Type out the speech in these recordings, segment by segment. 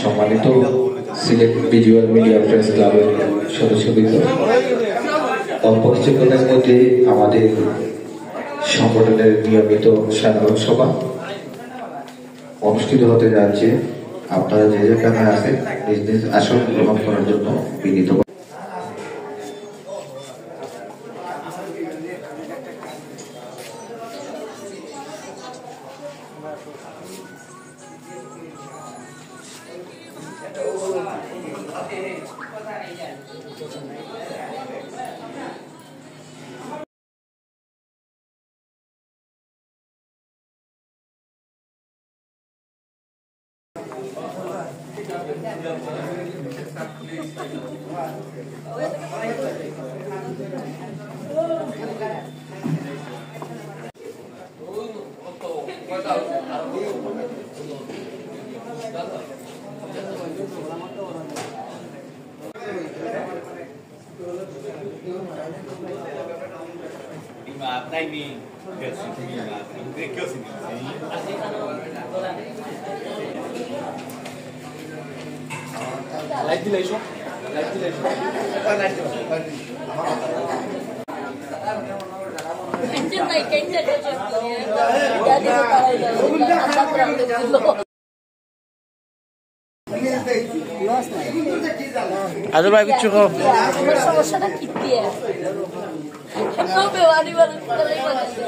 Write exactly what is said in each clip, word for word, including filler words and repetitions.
সম্মানিত Sylhet visual media press ক্লাবের সদস্যবৃন্দ, অল্প কিছুক্ষণের মধ্যে আমাদের সংগঠনের নিয়মিত সাধারণ সভা অনুষ্ঠিত হতে যাচ্ছে। আপনারা যে যেখানে আছেন, নিজ নিজ আসন গ্রহণ করার জন্য বিনীত। লাইট দিলে এসো, লাইট দিলে এসো। আদর ভাই, কিচ্ছু কও। আমার সমস্যাটা কি দিয়ে? সব বেওয়ারি মানুষ তারাই বানাইছে।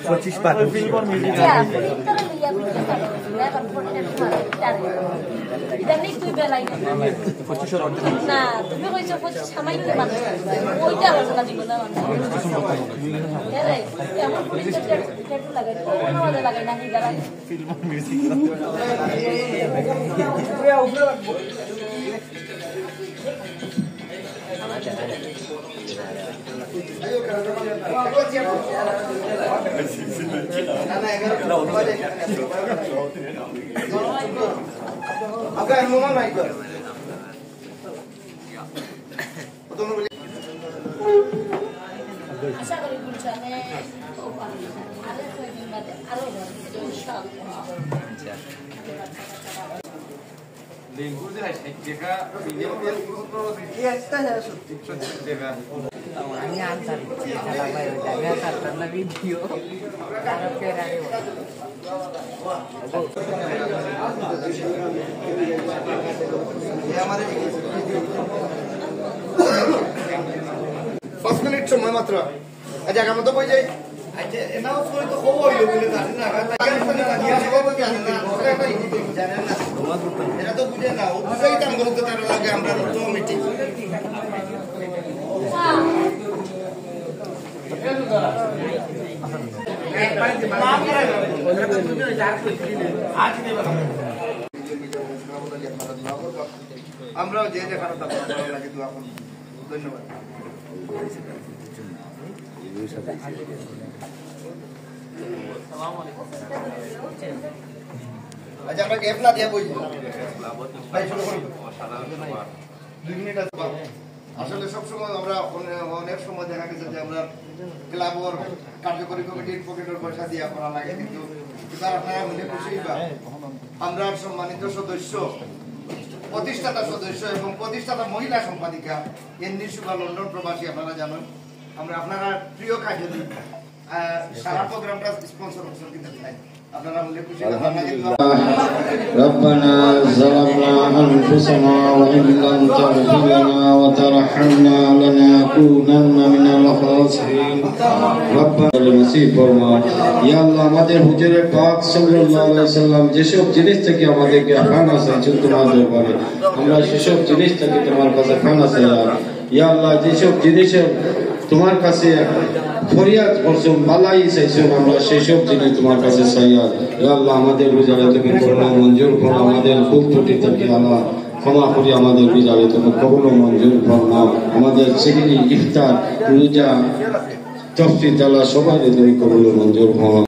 পঁচিশ পাতা। ইদানিং তুই বেলাই না। পঁচিশের অর্ধেক। না, তুমি কইছো পঁচিশ সামাইতে মানুষ। ওইটা আলোচনা দিব না মানুষ। এরে, তুই আমার পঁচিশ লাগাই, তোর কোনো মাঝে লাগাই না, নিজে লাগাই। আশা করি গুলশানে আরো কয়দিন বাদে আরো হবে, ইনশাআল্লাহ। ডেঙ্গুর যে ষাট টাকা, মিনিমাম একটা হ্যাঁ, সত্তর, সত্তর টাকা। আমি আনসার দিচ্ছি, খেলা ভাই, ওইটা আমি আনসার না ভিডিও। তারা ফের আগে বলো। পাঁচ মিনিট সময় মাত্র। আচ্ছা, আমার তো বই যাই। আচ্ছা, এনাও করে তো খবর হইলো বলে জানি না। জানেন না। এরা তো বুঝে না। ও বুঝাই কাম করতে তার লাগে আমরা তো মিটিং। আমরাও যে যে খারাপ লাগে দোয়া করব। ধন্যবাদ। আচ্ছা, আমরা গ্যাপ না দিয়ে বই। ভাই, শুরু করুন। দুই মিনিট আছে, বাবা। আসলে সব সময় আমরা অনে-, অনেক সময় দেখা গেছে যে আমরা ক্লাবর কার্যকরী কমিটির পকেটের পয়সা দিয়া করা লাগে, কিন্তু এবার আপনারা মনে খুশি হইবা, আমরা সম্মানিত সদস্য, প্রতিষ্ঠাতা সদস্য এবং প্রতিষ্ঠাতা মহিলা সম্পাদিকা এমনি শুভা লন্ডন প্রবাসী, আপনারা জানেন, আমরা আপনারা প্রিয় কাজে আহ, সারা প্রোগ্রামটা স্পন্সর করছেন কিন্তু নাই। আপনারা মনে খুশি হইবা, আমরা কিন্তু ربنا ظلمنا أنفسنا وإن لم تغفر لنا وترحمنا لنكونن من الخاسرين. ربنا নসিব ফরমাও। ইয়া আল্লাহ, আমাদের হুজুরে পাক সাল্লাল্লাহু আলাইহি ওয়াসাল্লাম যেসব জিনিস থেকে আমাদেরকে খানা চাইছেন তোমার দরবারে, আমরা সেসব জিনিস থেকে তোমার কাছে খানা চাই। ইয়া আল্লাহ, যেসব জিনিসে তোমার কাছে ফরিয়াদ করছো, বালাই চাইছো, আমরা সেসব জিনিস তোমার কাছে চাই। ইয়া আল্লাহ, আমাদের রোজারে তুমি কবুল মঞ্জুর করো, আমাদের ভুল ত্রুটি থেকে আল্লাহ ক্ষমা করি, আমাদের রোজারে তুমি কবুল মঞ্জুর ফরমাও। আমাদের সেহরি, ইফতার, রোজা, সব চিন্তালা সবাই তুমি কবুল মঞ্জুর ফরমাও।